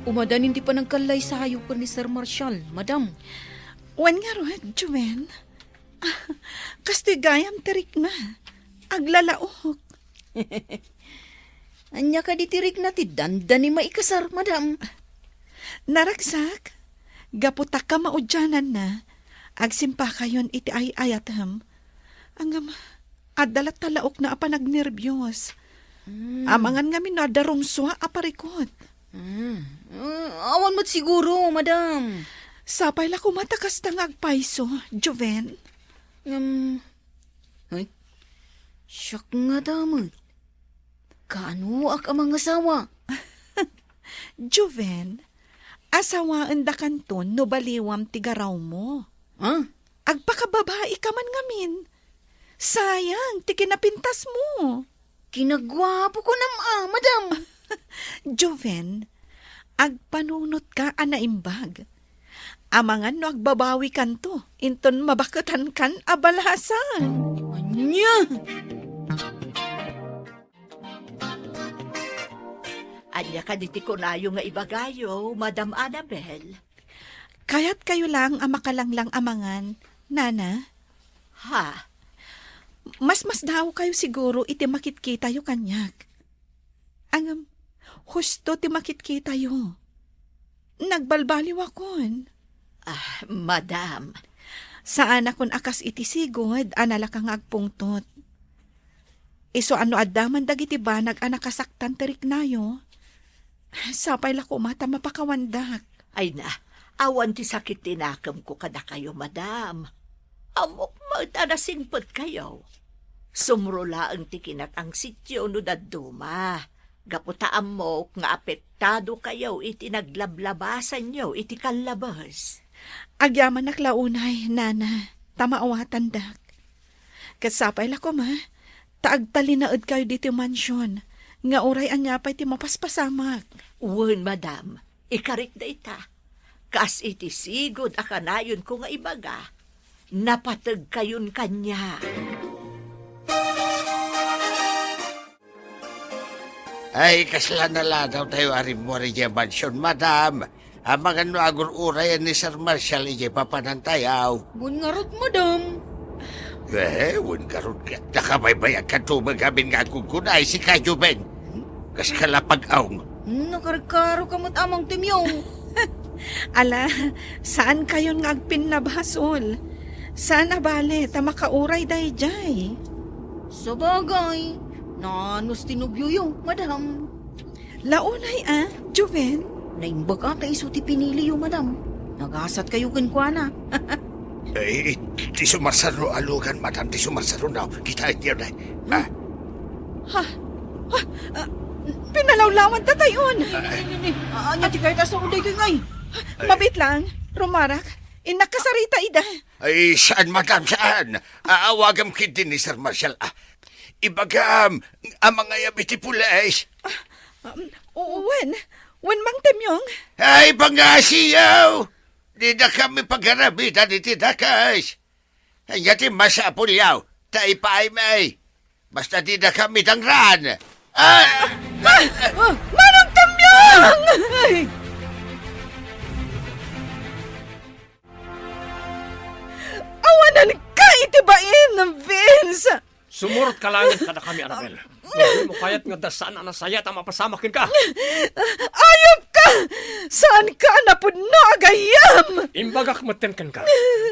Umadan indi panagkallaysayo ken ni Sir Marshall, madam. Wen ngarud, Joven. Kastoy gayam ti rikna. Aglalaok. Ania kadi ti rikna ti dandani maikasar, madam? Naragsak, gapu ta kamaudiananna, agsimpakayon iti ay-ayatem. Ngem, adda latta laokna a panagnerbios. Mm. Amangan ngamin no adda rumsua a parikut. Mm. Mm, awan met siguro, madam. Sapay la koma ta kasta nga agpayso, Joven. Ngem, ay, siak nga damet. Kaanoak a mangasawa? Joven, asawaendakanton no baliwam ti garawmo. Ha? Agpakababaika man ngamin. Sayang ti kinapintasmo. Kinaguapo kunam a, madam. Joven, agpanunotka a naimbag. Amangan no agbabawikanto inton mabaketankan a balasang. Ania? Ania kadi ti kunayo nga ibagayo, Madam Annabel? Kayatkayo lang a makalanglang amangan, Nana? Ha? Mas masdaawkayo siguro iti makitkitayo kaniak. Ngem, husto ti makitkitayo. Nagbalbaliwakon. Ah, madam. Saanakon a kas iti sigud a nalaka nga agpungtot. Isu a no adda man dagiti banag a nakasaktan ti riknayo, sapay la koma ta mapakawandak. Ay na, awan ti sakit ti nakemko kadakayo, madam. Ammok met a nasingpetkayo. Sumro laeng ti kinatangsittayo no dadduma, gapu ta ammok nga apektado kayo iti naglablabasanyo iti kallabes. Agyamanak la unay, Nana, ta maawatandak. Ket sapay la koma, ta agtalinaedkayo ditoy mansion, nga uray ania pay ti mapaspasamak. Wen, madam, ikarik dayta. Kas iti sigud a kanayonko nga ibaga, napategkayon kaniak. Ay, kasla naladawtayo a rimmuar idiay mansion, madam. Amangan no agur-urayan ni Sir Marshall idiay papanantayo. Wen ngarud, madam. Eh, wen ngarud ket nakabaybayagkanto met ngamin nga agkunkuna, ay, sika, Joven. Kaska la pag-aw. Hmm, nakarkaroka met, Amang Temyong. Ala, saankayon nga agpinnabasol. Saan a bale ta makauray daydiay. Sabagay, nanos ti nobioyo, madam. Launay a, Joven? Naimbag a ta isu ti piniliyo, madam. Nagasatkayo kenkuana. Eh, ti sumarsaro a lugan, madam, ti sumarsaro na. Kitaenyo na. Ah. Ha? Ha? Ah, pinalawlawan ta tayon. Ni, ni, ni, ni. Ah, ania ti kayat a suro daytoy ngay? Ay. Mabiit lang, rumarak. Innak kasarita ida. Ay, saan, madam, saan? Aawagam ketdi ni Sir Marshall, ah. Ibagam, a mangayab iti pulis. Ah, um, wen, wen, Mang Temyong. Ay, pangasiyaw! Dida kami pagarabitan iti dakes. Ania ti masapulyo, ta ipaaymi. Basta dida kami dangran. Ah! Ah! Ah! Manong Temyong! Ay! Awanan ka iti bain, Vince! Sumurotka laeng kadakami, Annabel. Dimo kayat nga adda saan a nasayaat a mapasamak kenka. Ayupka! Saanka a napudno a gayyem! Imbagak metten kenka,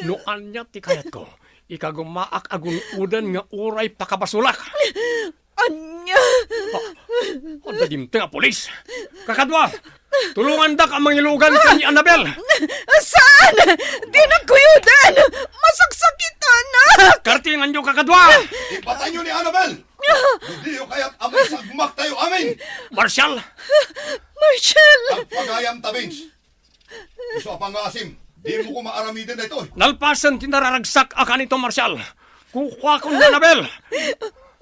no ania ti kayatko, Ikagumaak a gun-oden nga uray pakabasolak. Ania? Adda dimteng a pulis. Kakadua, tulongandak a mangilugan ken ni Annabel. Saan? Dinak kuyoden! Masaksakitanak! Kartinganyo, kakadua! Ipatayyo ni Annabel! No diyo kayat a maisagmaktayo amin! Marshal! Marshal! Agpagayamta, Vince. Isu a pangngaasim, dimo koma aramiden daytoy. Nalpasen ti nararagsak a kanito, Marshal. Kukuakon ni Annabel.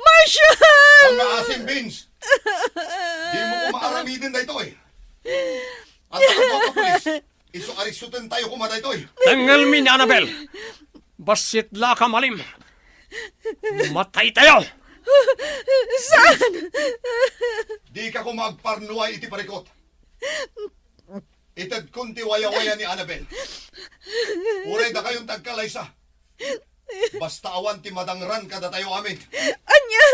Marshal! Pangngaasim, Vince. Dimo koma aramiden daytoy. Adda koma a pulis. Isu a riksutentayo koma daytoy. Tengelmi ni Annabel. Bassit la ka malim. Mataytayo. Saan? Dika koma agparnuay iti parikut. Itedkon ti wayawaya ni Annabel. Uray dakayon ti agkalaysa. Basta awan ti madangran kadatayo amin. Ania?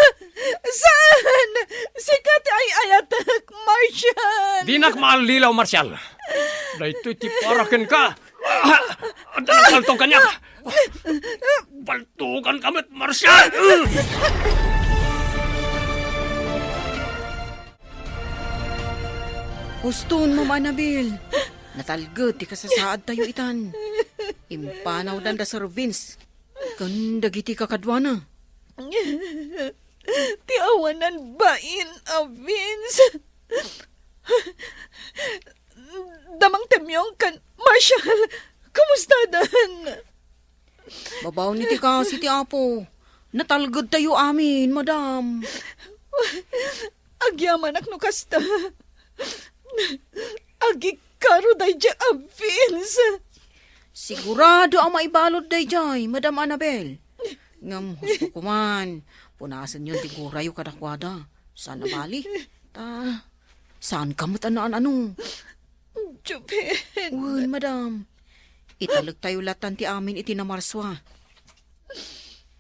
Saan? Sika ti ay-ayatek, Marshal. Dinak maallilaw, Marshal. Daytoy ti para kenka. Ah, adda nagpaltog kaniak. Paltoganka met, Marshal. Huston, Mama Annabel. Natalged ti kasasaadtayo itan. Impanawdan da Sir Vince ken dagiti kakaduana. Ti awanan bain a Vince. Damang Temyong ken Marshal, kumustadan? Babaen iti kasi ti Apo, natalgedtayo amin, madam. Agyamanak no kasta. Agikaro daydiay a Vince. Sigurado a maibalud daydiay, Madam Annabel. Ngem husto koman, punasenyon ti gurayo kadakuada. Saan a bali? Ta, saanka met a naan-ano. Jupin. Wen, madam. Italektayo latan ti amin iti Namarsua.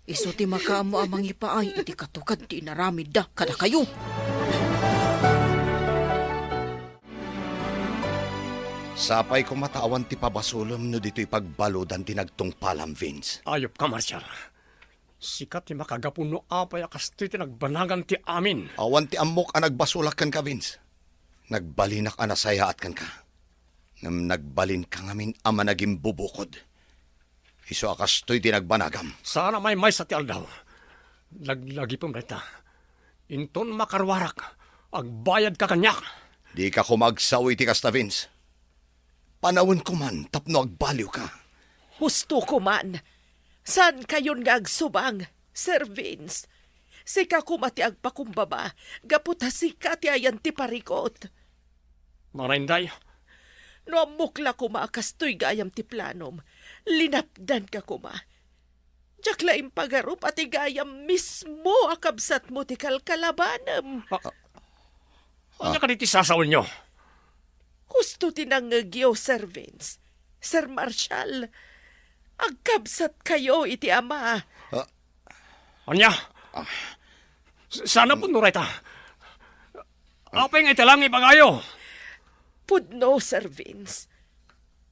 Isu ti makaammo a mangipaay iti katukad ti inaramidda kadakayo. Sapay koma ta awan ti pabasolem no ditoy pagbaludan ti nagtungpalam, Vince. Ayupka, Marshal. Sika ti makagapu no apay a kastoy ti nagbanagan ti amin. Awan ti ammok a nagbasolak kenka, Vince. Nagbalinak a nasayaat kenka. Ngem nagbalinka ngamin a managimbubukod. Isu a kastoy ti nagbanagam. Saan a maymaysa ti aldaw. Laglagipem dayta. Inton makaruarak, agbayadka kaniak. Dika koma agsao iti kasta, Vince. Panawenko man tapno agbaliwka. Husto koman. Saankayon nga agsubang, Sir Vince. Sika koma ti agpakumbaba, gapu ta sika ti ayan ti parikut. Mana, Inday? No ammok la koma a kastoy gayam ti planom, linapdanka koma. Diak la impagarup a ti gayam mismo a kabsatmo ti kalkalabanem. Ah, ah. Ania kadi ti sasaonyo? Husto ti nangngegyo, Sir Vince. Sir Marshall, agkabsatkayo iti ama. Ah. Ania? Ah. S-, saan a pudno dayta? Apay nga ita lang ibagayo? Pudno, Sir Vince.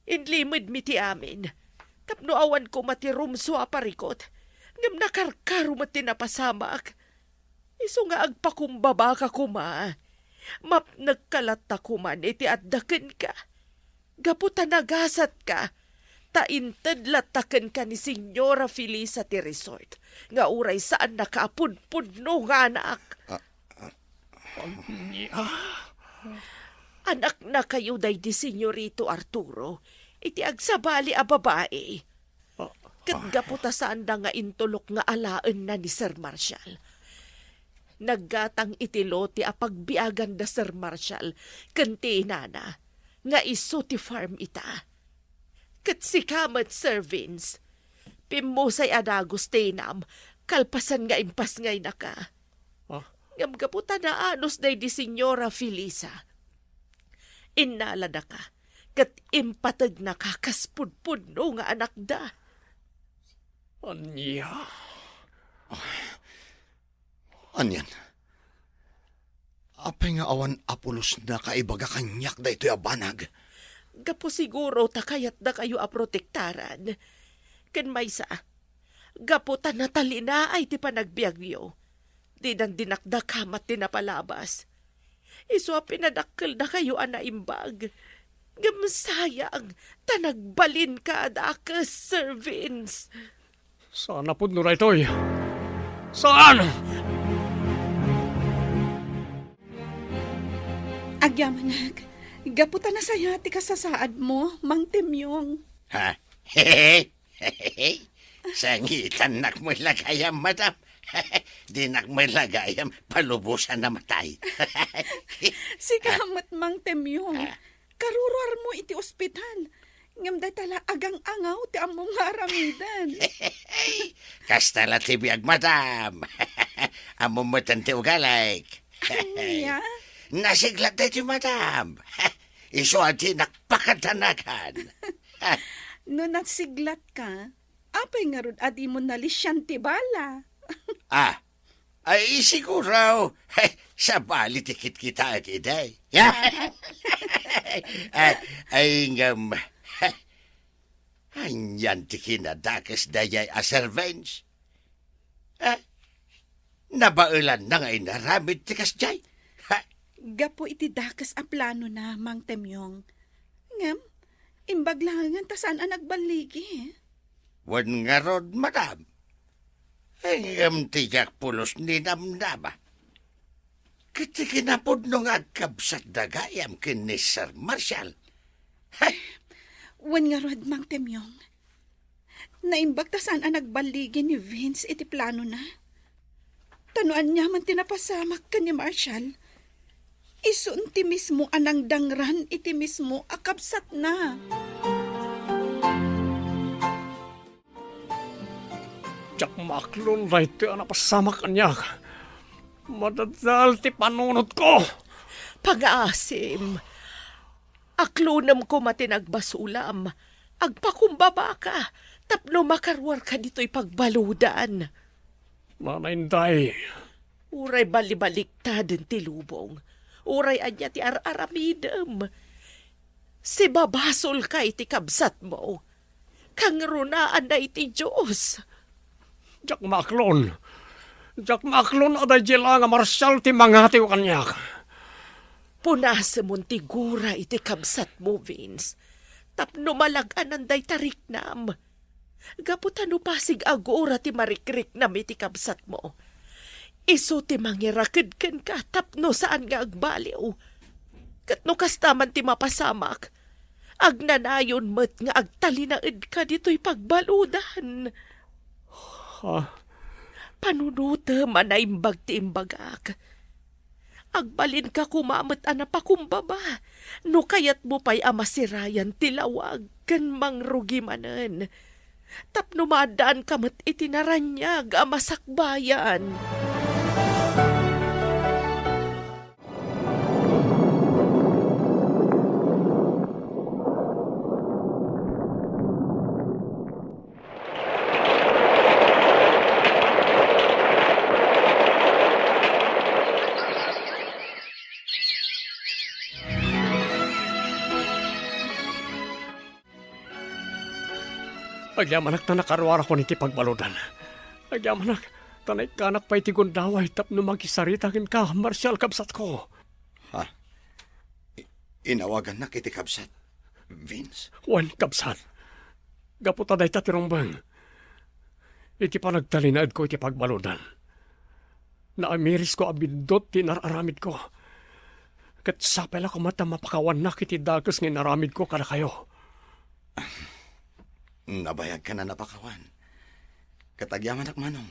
Inlimedmi ti amin. Tapno awan koma ti rumsua a parikut, ngem nakarkaro met ti napasamak. Isu nga agpakumbabaka koma, mapnekka latta koman iti adda kenka. Gapu ta nagasatka, ta inted latta kenka ni Señora Felisa ti resort, nga uray saannaka a pudpudno nga anak. Ah, ah. Ania? Anaknakayo daydi Señorito Arturo, iti agsabali a babai. Ket gapu ta saanda nga intulok nga alaenna ni Sir Marshall, naggatang iti lote a pagbiagan da Sir Marshall ken ti inana, nga isu ti farm ita. Ket sika met, Sir Vince, pimmusay a dagus ti inam kalpasan nga impasngaynaka. Ah? Ngem gapu ta naanus daydi Señora Felisa, innaladaka ket impategnaka kas pudpudno nga anakda. Ania? Ah, anian? Apay nga awan a pulosnaka ibaga kaniak daytoy a banag? Gapu siguro ta kayatdakayo a protektaran. Ken maysa, Gapu ta natalinaay ti panagbiagyo, dinan dinakdakamat ti napalabas. Isu a pinadakkeldakayo a naimbag. Ngem sayang, ta nagbalinka a dakes, Sir Vince. Saan a pudno daytoy? Saan? Agyamanak, gapu ta nasayaat ti kasasaadmo, Mang Temyong. Ha? Sangitannak met la gayam, madam. Dinak met la gayam palubosan a matay. Sika met, Mang Temyong. Ah. Karuruarmo iti ospital. Ngem dayta la agang-angaw ti ammom nga aramiden. Kasta la ti biag, madam. Ammom met ti ugalim. Ania? Nasiglat daytoy, madam. Isu a dinak pakadanagan. No nasiglatka, apay ngarud a dimo nalisian ti bala? Ah, ay, siguro, sabali ti kitkitaek idi. Ay, ay, ngem, anian ti kinadakes daydiay a Sir Vince? Ah, nabaelanna nga inaramid ti kasdiay? Ha? Gapu iti dakes a planona, Mang Temyong. Ngem, imbag laengen ta saan a nagballigi. Wen ngarud, madam. Ngem ti diak pulos ninamnama. Ket ti kinapudno nga agkabsatda gayam ken ni Sir Marshall. Hay! Wen ngarud, Mang Temyong. Naimbag ta saan a nagballigi ni Vince iti planona. Ta no aniaman ti napasamak ken ni Marshall, isun ti mismo a nangdangran iti mismo a kabsatna. Diak maaklon daytoy a napasamak kaniak. Madadal ti panunotko. Pangaasim, aklonem koma ti nagbasulam. Agpakumbabaka tapno makaruarka ditoy pagbaludan. Mana Inday. Uray balibaliktad ti lubong, uray ania ti ar-aramidem, sibabasolka iti kabsatmo. Kangrunaanna iti Dios. Diak maaklon. Diak maaklon a daydiay la nga Marshall ti mangatiw kaniak. Punasemon ti gura iti kabsatmo, Vince, tapno malag-anan dayta riknam. Gapu ta no pasig a gura ti marikriknam iti kabsatmo, isu ti mangiraked kenka tapno saan nga agbaliw. Ket no kasta man ti mapasamak, agnanayon met nga agtalinaedka ditoy pagbaludan. Ha? Panunotem a naimbag ti imbagak. Agbalinka koma met a napakumbaba no kayatmo pay a masirayan ti lawag ken mangrugi manen, tapno maaddaanka met iti naraniag a masakbayan. Agyamanak ta nakaruarakon iti pagbaludan. Agyamanak ta naikkanak pay ti gundaway tapno makisarita kenka, Marshall, kabsatko. Ha? I-, inawagannak iti kabsat, Vince? Wen, kabsat. Gapu ta dayta ti rumbeng. Iti panagtalinaedko iti pagbaludan, naamirisko a biddut ti inar-aramidko. Ket sapay la koma ta mapakawannak iti dakes nga inaramidko kadakayo. Nabayagkan a napakawan. Ket agyamanak, Manong,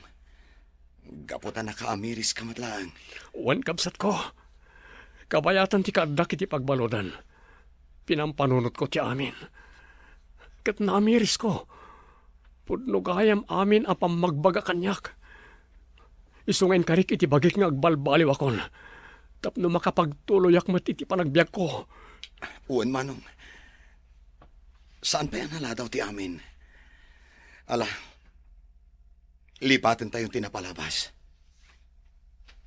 gapu ta nakaamiriska met laeng. Wen, kabsatko, kabayatan ti kaaddak iti pagbaludan, pinampanunotko ti amin. Ket naamirisko. Pudno gayam amin a pammagbaga kaniak. Isu nga inkarik iti bagik nga agbalbaliwakon tapno makapagtuloyak met iti panagbiagko. Wen, Manong. Saan pay a naladaw ti amin. Ala, lipatentayon ti napalabas.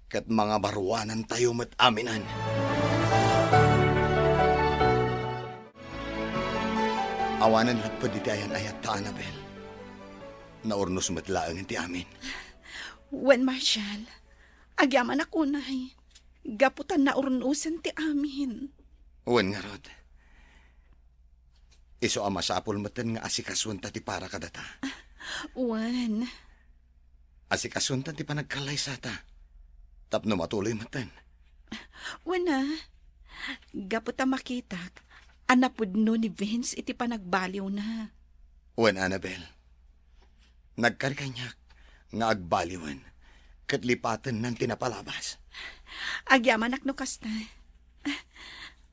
Ket mangabaruanantayo met aminen. Awanen lapped iti ayan-ayatta, Annabel. naurnos met laengen ti amin. Wen, Marshall, agyamanak unay, gapu ta naurnosen ti amin. Wen ngarud, isu a masapul metten nga asikasuenta ti para kadata. Wen. Asikasuenta ti panagkallaysata tapno matuloy metten. Wen a, gapu ta makitak a napudno ni Vince iti panagbaliwna. Wen, Annabel, nagkari kaniak nga agbaliwen ket lipatennan ti napalabas. Agyamanak no kasta.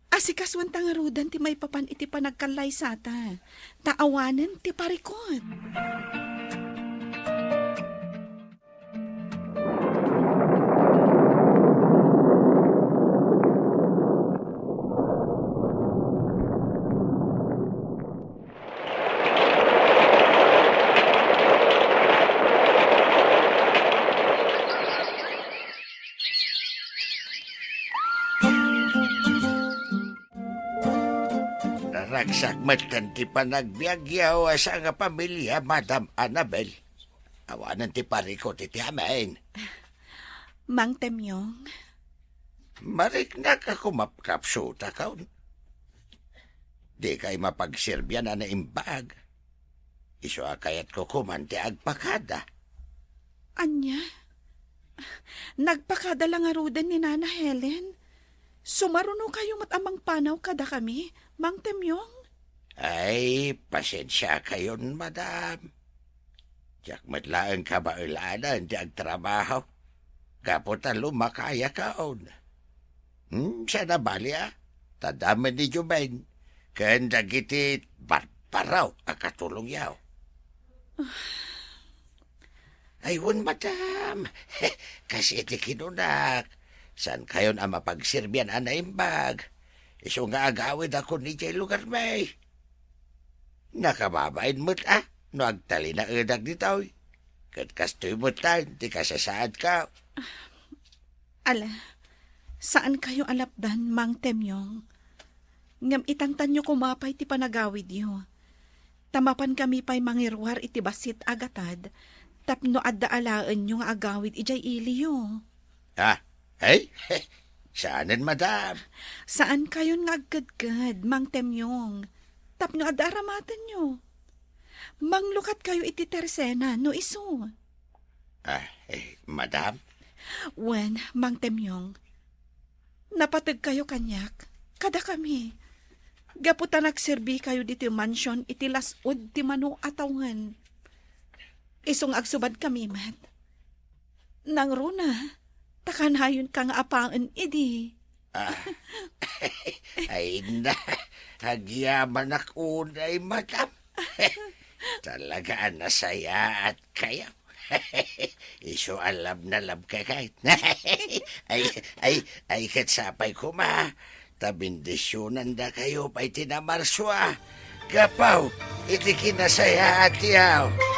Asikasuenta ngaruden ti maipapan iti panagkallaysata, ta awanen ti parikut. Naragsak metten ti panagbiagyo a sangpamilia, Madam Annabel. Awanen ti parikut iti amin. Mang Temyong. Mariknak a kumapkapsutakon. Dikay mapagserbian a naimbag. Isu a kayatko koman ti agpakada. Ania? Nagpakada la ngaruden ni Nana Helen? Sumarunokayo met a mangpanaw kadakami, Mang Temyong? Ay, pasensiakayon, madam. Diak met laeng kabaelanen ti agtrabaho, gapu ta lumakayakon. Hmm, saan a bali a, ta adda met ni Joven ken dagiti barbaro a katulongyo. Ay, wen, madam. Kas iti kinunak, saankayon a mapagserbian a naimbag. Isu nga agawidakon idiay lugarmi. Nakababain met a no agtalinaedak ditoy. Ket kastoy met laeng ti kasasaadko. Ala, saankayo a lapdan, Mang Temyong. Ngem itantanyo koma pay ti panagawidyo. Ta mapankami pay mangiruar iti bassit a gatad tapno adda alaenyo nga agawid idiay iliyo. Ah, ay? Saanen, madam. Saankayon nga agkedked, Mang Temyong, tapno adda aramatenyo. Manglukatkayo iti tersena no isu. Ah, eh, madam? Wen, Mang Temyong, napategkayo kaniak, kadakami, gapu ta nagserbikayo ditoy mansion iti las-ud ti mano a tawen. Isu nga agsubadkami met. Nangruna, ta kanayonka nga apaen idi. Ah, ay na, agyamanak unay, madam. Talaga a nasayaatkayo. Isu a love na love ka kay. Ay, ay, ay, ket sapay koma, ta bendisionandakayo pay ti namarsua. Gapu iti kinasayaatyo.